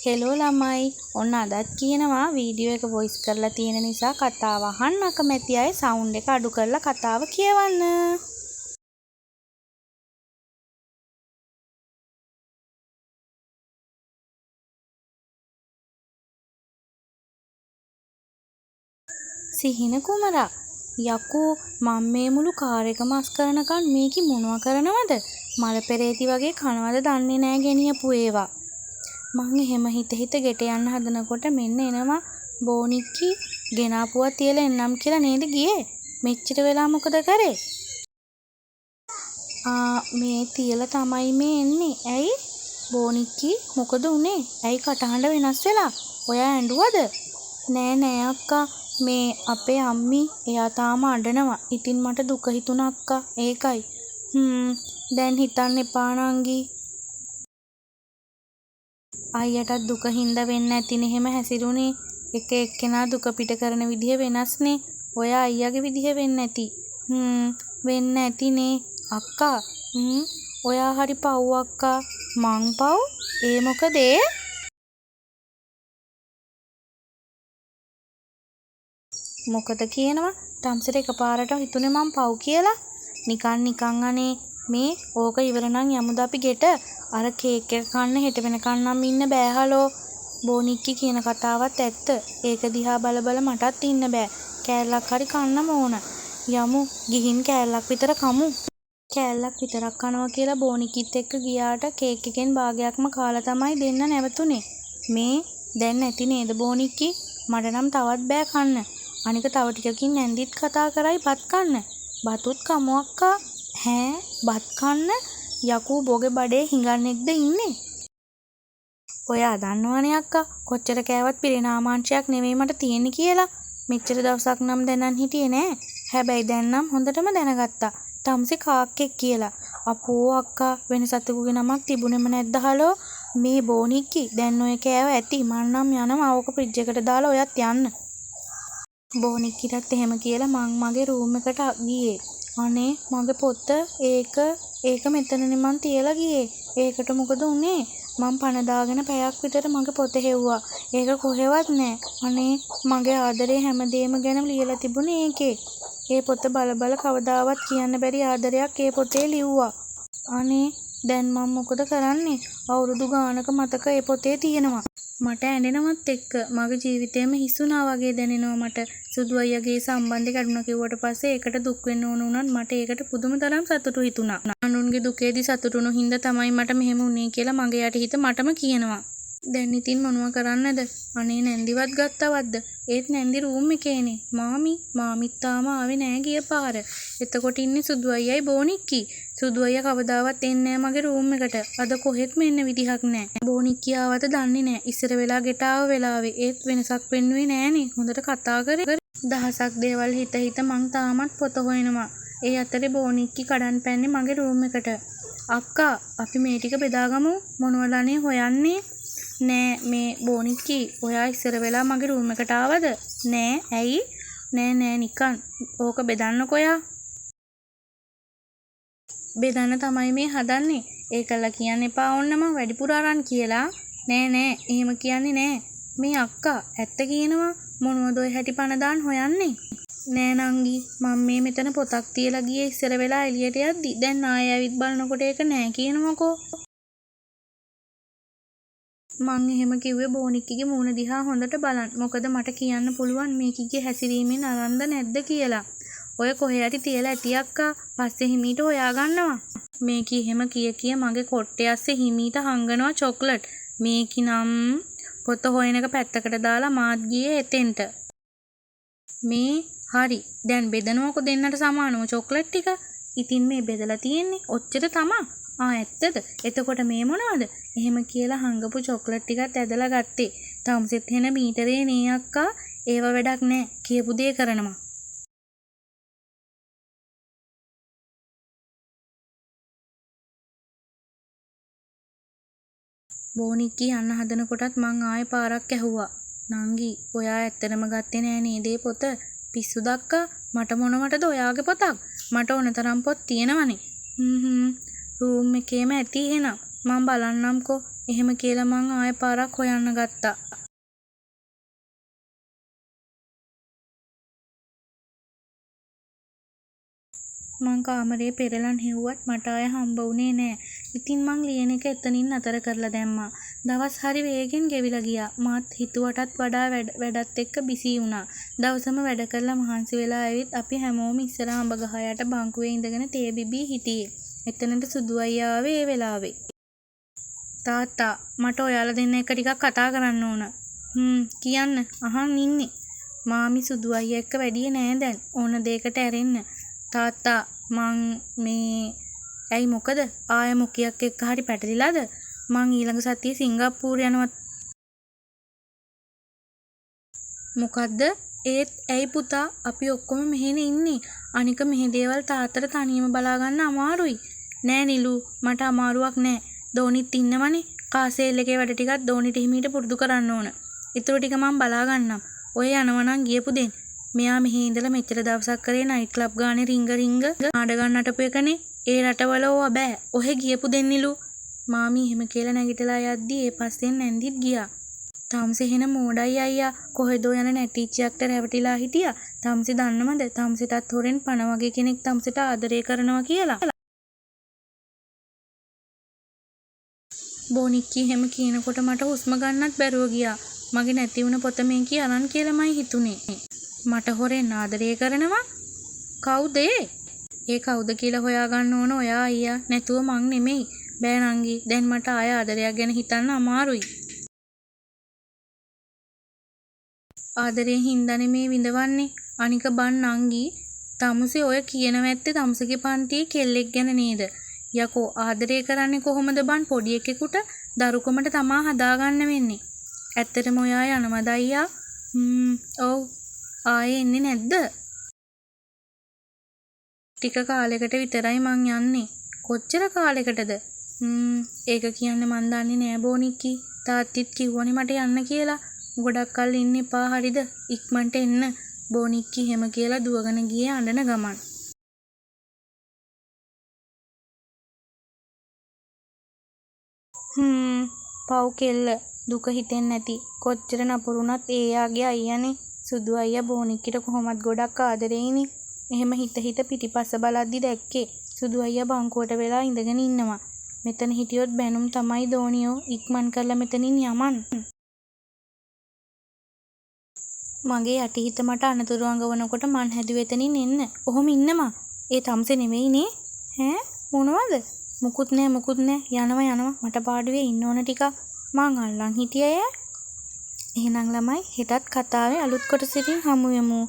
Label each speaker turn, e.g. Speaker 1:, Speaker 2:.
Speaker 1: Hello ළමයි, ඔන්න අදත් කියනවා වීඩියෝ එක වොයිස් කරලා තියෙන නිසා කතාව අහන්න අකමැති අය සවුන්ඩ් එක අඩු කරලා කතාව කියවන්න. සිහින කුමරා, යකෝ මං මේ මුළු කාර් එකම අස් කරනකන් මේකි මොනවා කරනවද? මල පෙරේති වගේ කනවද දන්නේ නෑ ගෙනියපු ඒවා. මං එහෙම හිත හිත ගෙට යන්න හදනකොට මෙන්න එනවා බෝනික්කි ගෙනාපුවා තියලා එන්නම් කියලා නේද ගියේ? මෙච්චර වෙලා මොකද කරේ? ආ මේ තියලා තමයි මේ එන්නේ. ඇයි? බෝනික්කි මොකද උනේ? ඇයි කටහඬ වෙනස් වෙලා? ඔයා ඇඬුවද? නෑ නෑ අක්කා, මේ අපේ අම්මි එයා තාම අඬනවා. ඉතින් මට දුක හිතුණා අක්කා, ඒකයි. හ්ම් දැන් හිතන්න එපා නංගි. අයියටත් දුක හින්දා වෙන්න ඇතිනේ එහෙම හැසිරුනේ. එක එක්කෙනා දුක පිට කරන විදිහ වෙනස්නේ. ඔය අයියාගේ විදිහ වෙන්න ඇති. හ්ම් වෙන්න ඇතිනේ අක්කා. හ්ම් ඔයා හරි පව් අක්කා. මං පව්? ඒ මොකද ඒ? මොකද කියනවා? තම්සට එකපාරට හිතුනේ මං පව් කියලා. නිකන් නිකන් අනේ. මේ ඕක ඉවර නම් යමුද අපි ගෙට? අර කේක් එක කන්න හෙට වෙනකන් නම් ඉන්න බෑ හලෝ. බෝනික්කි කියන කතාවත් ඇත්ත. ඒක දිහා බල බල මටත් ඉන්න බෑ. කෑල්ලක් හරි කන්නම ඕන. යමු ගිහින් කෑල්ලක් විතර කමු. කෑල්ලක් විතරක් කනවා කියලා බෝනික්කිත් එක්ක ගියාට කේක් එකෙන් භාගයක්ම කාලා තමයි දෙන්න නැවතුනේ. මේ දැන් ඇති නේද බෝනික්කි? මට නම් තවත් බෑ කන්න. අනික තව ටිකකින් නැන්දිත් කතා කරයි බත් කන්න. බතුත් කමු අක්කා. ඈ බත් කන්න? යකෝ බෝගේ බඩේ හිඟන්නෙක්ද ඉන්නේ? ඔයා දන්නවනේ අක්කා, කොච්චර කෑවත් පිරෙන ආමාංශයක් නෙවෙයි මට තියෙන්නේ කියලා. මෙච්චර දවසක් නම් දැනන් හිටියේ නෑ. හැබැයි දැන් නම් හොඳටම දැනගත්තා තමුසේ කාක්කෙක් කියලා. අපෝ අක්කා, වෙන සතෙකුගේ නමක් තිබුණෙම නැද්ද හලෝ? මේ බෝනික්කි දැන් ඔය කෑව ඇති. මං නම් යනවා ඕක ෆ්‍රිජ් එකට දාලා ඔයත් යන්න. බෝනික්කිටත් එහෙම කියලා මං මගේ රූම් එකට ගියේ. අනේ මගේ පොත, ඒක මෙතනනේ මං තියලා ගියේ. ඒකට මොකද උනේ? මං පණ දාගෙන පැයක් විතර මගේ පොත හෙව්වා. ඒක කොහෙවත් නෑ. අනේ මගේ ආදරේ හැමදේම ගැන ලියලා තිබුණේ ඒකේ. ඒ පොත බල බල කවදාවත් කියන්න බැරි ආදරයක් ඒ පොතේ ලිව්වා. අනේ දැන් මං මොකද කරන්නේ? අවුරුදු ගානක මතක ඒ පොතේ තියෙනවා. මට ඇඬෙනවත් එක්ක මගේ ජීවිතේම හිස් වුණා වගේ දැනෙනවා මට. සුදු අයියාගේ සම්බන්ධය කැඩුනා කිව්වට පස්සේ ඒකට දුක් වෙන්න ඕන වුණත් මට ඒකට පුදුම තරම් සතුටු හිතුණා. අනුන්ගේ දුකේදී සතුටු වුණු හින්දා තමයි මට මෙහෙම වුනේ කියලා මගේ යටිහිත මටම කියනවා. දැන් ඉතින් මොනවා කරන්නද? අනේ නැන්දිවත් ගත්තවද්ද? ඒත් නැන්දි රූම් එකේනේ. මාමි මාමිත් තාම ආවේ නෑ ගිය පාර. එතකොට ඉන්නේ සුදු අයියයි බෝනික්කි. සුදු අයියා කවදාවත් එන්නේ නෑ මගේ රූම් එකට. අද කොහෙත්ම එන්න විදිහක් නෑ. බෝනික්කි ආවද දන්නේ නෑ. ඉස්සර වෙලා ගෙට ආව වෙලාවේ. ඒත් වෙනසක් පෙන්නුවේ නෑනේ. හොඳට කතා කරේ. දහසක් දේවල් හිත හිත මං තාමත් පොත හොයනවා. ඒ අතරේ බෝනික්කි කඩන් පැන්නේ මගේ රූම් එකට. අක්කා අපි මේ ටික බෙදාගමු. මොනවද අනේ හොයන්නේ? නෑ මේ බෝනික්කි ඔයා ඉස්සර වෙලා මගේ රූම් එකට ආවද? නෑ. ඇයි? නෑ නෑ නිකන්. ඕක බෙදන්නකෝ ඔයා. බෙදන්න තමයි මේ හදන්නේ. ඒකලා කියන්න එපා ඔන්න මං වැඩිපුර අරන් කියලා. නෑ නෑ එහෙම කියන්නේ නෑ. මේ අක්කා ඇත්ත කියනවා. මොනවද ඔය හැටි පණ දාන් හොයන්නේ? නෑ නංගි, මං මේ මෙතන පොතක් තියලා ගියේ ඉස්සර වෙලා එළියට යද්දි. දැන් ආයෙ ඇවිත් බලනකොට ඒක නෑ කියනවකෝ. මං එහෙම කිව්වේ බෝනික්කිගේ මූණ දිහා හොඳට බලන්. මොකද මට කියන්න පුළුවන් මේකිගේ හැසිරීමෙන් අරන්ද නැද්ද කියලා. ඔය කොහේ හරි තියලා ඇති අක්කා. පස්සේ හිමීට හොයාගන්නවා. මේකි එහෙම කිය කිය මගේ කොට්ටේ අස්සේ හිමීට හංගනවා චොක්ලට්. මේකි නම් පොත හොයන එක පැත්තකට දාලා මාත් ගියේ එතෙන්ට. මේ හරි දැන් බෙදනවකො දෙන්නට සමානව චොක්ලට් ටික. ඉතින් මේ බෙදලා තියෙන්නේ ඔච්චර තමා. ආ ඇත්තද? එතකොට මේ මොනවද? එහෙම කියලා හංගපු චොක්ලට් ටිකත් ඇදලා ගත්තේ. තමුසෙත් හෙන මීටරේ නේ අක්කා. ඒව වැඩක් නෑ. කියපු දේ කරනවා. බෝනික්කි යන්න හදනකොටත් මං ආයෙ පාරක් ඇහුවා. නංගි ඔයා ඇත්තටම ගත්තේ නෑ නේද ඒ පොත? පිස්සුද අක්කා? මට මොනවටද ඔයාගේ පොතක්? මට ඕන තරම් පොත් තියෙනවනේ. හ්ම් හ්ම් රූම් එකේම ඇති එහෙනම්. මං බලන්නම්කෝ. එහෙම කියලා මං ආයෙ පාරක් හොයන්න ගත්තා. මං කාමරේ පෙරලන් හෙව්වත් මට ආයෙ හම්බ වුණේ නෑ. ඉතින් මං ලියන එක එතනින් නතර කරලා දැම්මා. දවස් හරි වේගෙන් ගෙවිලා ගියා. මාත් හිතුවටත් වඩා වැඩත් එක්ක බිසී වුණා. දවසම වැඩ කරලා මහන්සි වෙලා ඇවිත් අපි හැමෝම ඉස්සර අඹ ගහ යට බංකුවේ ඉඳගෙන තේ බිබී හිටියේ. එතනට සුදු අයියා ආවේ ඒ වෙලාවේ. තාත්තා, මට ඔයාලා දෙන්න එක්ක ටිකක් කතා කරන්න ඕන. හ්ම්, කියන්න, අහන් ඉන්නේ. මාමි සුදු අයියා එක්ක වැඩියේ නෑ දැන්. ඕන දෙයකට ඇරෙන්න. තාත්තා, මං මේ ඇයි මොකද? ආය මොකියක් එක්ක හරි පැටලිලාද? මං ඊළඟ සතියේ සිංගප්පූරු යනවා. මොකද්ද? ඒත් ඇයි පුතා, අපි ඔක්කොම මෙහෙනේ ඉන්නේ. අනික මෙහෙ දේවල් තාත්තට තනියම බලා ගන්න අමාරුයි. නෑ නිලු, මට අමාරුවක් නෑ. දෝනිත් ඉන්නවනේ. කාර් සේල් එකේ වැඩ ටිකත් දෝනිට හිමීට පුරුදු කරන්න ඕන. ඉතුරු ටික මං බලා ගන්නම්. ඔය යනවනම් ගියපු දෙන්. මෙයා මෙහෙ ඉඳලා මෙච්චර දවසක් කරේ නයිට් ක්ලබ් ගානේ රිංග රිංග නාඩගම් නටපු එකනේ. ඒ රටවල ඕවා බෑ. ඔහෙ ගියපු දෙන් නිලු. මාමි එහෙම කියලා නැගිටලා යද්දි ඒ පස්සෙන් නැන්දිත් ගියා. තම්සෙ හෙන මෝඩයි අයියා. කොහෙදෝ යන නැටිච්චියක්ට රැවටිලා හිටියා. තම්සෙ දන්නවද තම්සෙටත් හොරෙන් පණ වගේ කෙනෙක් තම්සෙට ආදරේ කරනවා කියලා. බොනික්කි එහෙම කියනකොට මට හුස්ම ගන්නත් බැරුව ගියා. මගේ නැති වුණ පොත මේකී අරන් කියලාමයි හිතුනේ. මට හොරෙන් ආදරේ කරනවා? කවුද ඒ? ඒ කවුද කියලා හොයාගන්න ඕන ඔයා අයියා, නැතුව මං නෙමෙයි. බෑ නංගි, දැන් මට ආය ආදරයක් ගැන හිතන්න අමාරුයි. ආදරේ හින්දානේ මේ විඳවන්නේ. අනික බන් නංගි, තමුසේ ඔය කියනව ඇත්තේ තමුසේගේ පන්තියේ කෙල්ලෙක් ගැන නේද? යකෝ ආදරේ කරන්නේ කොහොමද බන් පොඩි එකෙකුට? දරුකමට තමා හදාගන්න වෙන්නේ. ඇත්තටම ඔයා යනවද අයියා? හ්ම්, ඔව්. ආයේ එන්නේ නැද්ද? ටික කාලෙකට විතරයි මං යන්නේ. කොච්චර කාලෙකටද? හ්ම්, ඒක කියන්න මං දන්නේ නෑ බෝනික්කි. තාත්තිත් කිව්වනේ මට යන්න කියලා. ගොඩක් කල් ඉන්න එපා හරිද? ඉක්මනට එන්න. බෝනික්කි එහෙම කියලා දුවගෙන ගියේ අඬන ගමන්. හ්ම්, පව් කෙල්ල. දුක හිතෙන් නැති. කොච්චර නපුරු වුණත් ඒ එයාගේ අයියානේ. සුදු අයියා බෝනික්කිට කොහොමත් ගොඩක් ආදරෙයිනේ. එහෙම හිත හිත පිටිපස්ස බලද්දි දැක්කේ සුදු අයියා බංකුවට වෙලා ඉඳගෙන ඉන්නවා. මෙතන හිටියොත් බැනුම් තමයි දෝනියෝ. ඉක්මන් කරලා මෙතනින් යමන්. මගේ යටිහිත මට අනතුරු අඟවනකොට මං හැදුවේ එතනින් එන්න. ඔහොම ඉන්නමා. ඒ තමුසේ නෙවෙයි නේ? ඈ මොනවද? මුකුත් නෑ මුකුත් නෑ. යනවා යනවා. මට පාඩුවේ ඉන්න ඕන ටිකක්. මං අල්ලන් හිටියේ ඈ. එහෙනම් ළමයි, හෙටත් කතාවේ අලුත් කොටසකින් හමු වෙමු.